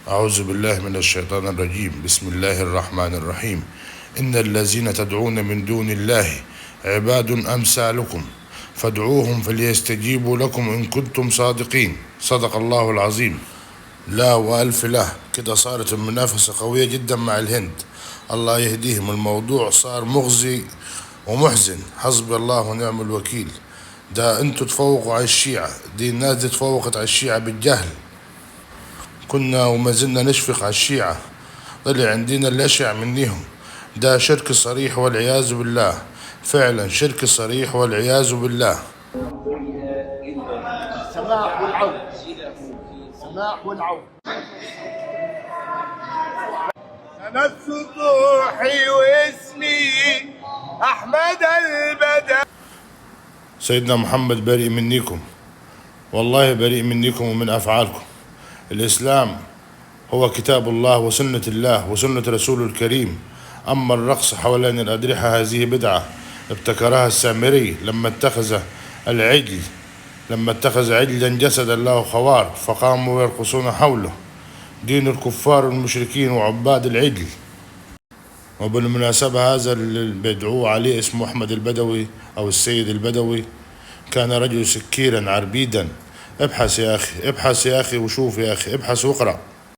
أعوذ بالله من الشيطان الرجيم. بسم الله الرحمن الرحيم. إن الذين تدعون من دون الله عباد أمثالكم فادعوهم فليستجيبوا لكم إن كنتم صادقين. صدق الله العظيم. لا وألف لا، كده صارت المنافسة قوية جدا مع الهند. الله يهديهم، الموضوع صار مغزي ومحزن. حسبي الله ونعم الوكيل. ده انتوا تفوقوا على الشيعة، دي الناس دي تفوقت على الشيعة بالجهل. كنا وما زلنا نشفق على الشيعة، طلع عندنا الأشع منيهم. ده شرك صريح والعياذ بالله، فعلا شرك صريح والعياذ بالله. السماح والعون، السماح والعون. أنا السطوحي واسمي أحمد البدوي. سيدنا محمد بريء منيكم، والله بريء منيكم ومن أفعالكم. الإسلام هو كتاب الله وسنة الله وسنة رسوله الكريم. أما الرقص حوالين الأضرحة هذه بدعة ابتكرها السامري لما اتخذ العجل، لما اتخذ عجلا جسدا له خوار فقاموا يرقصون حوله. دين الكفار والمشركين وعباد العجل. وبالمناسبة هذا اللي بيدعوه عليه اسمه أحمد البدوي أو السيد البدوي، كان رجل سكيرا عربيدا. ابحث يا أخي، ابحث يا أخي وشوف يا أخي، ابحث واقرأ.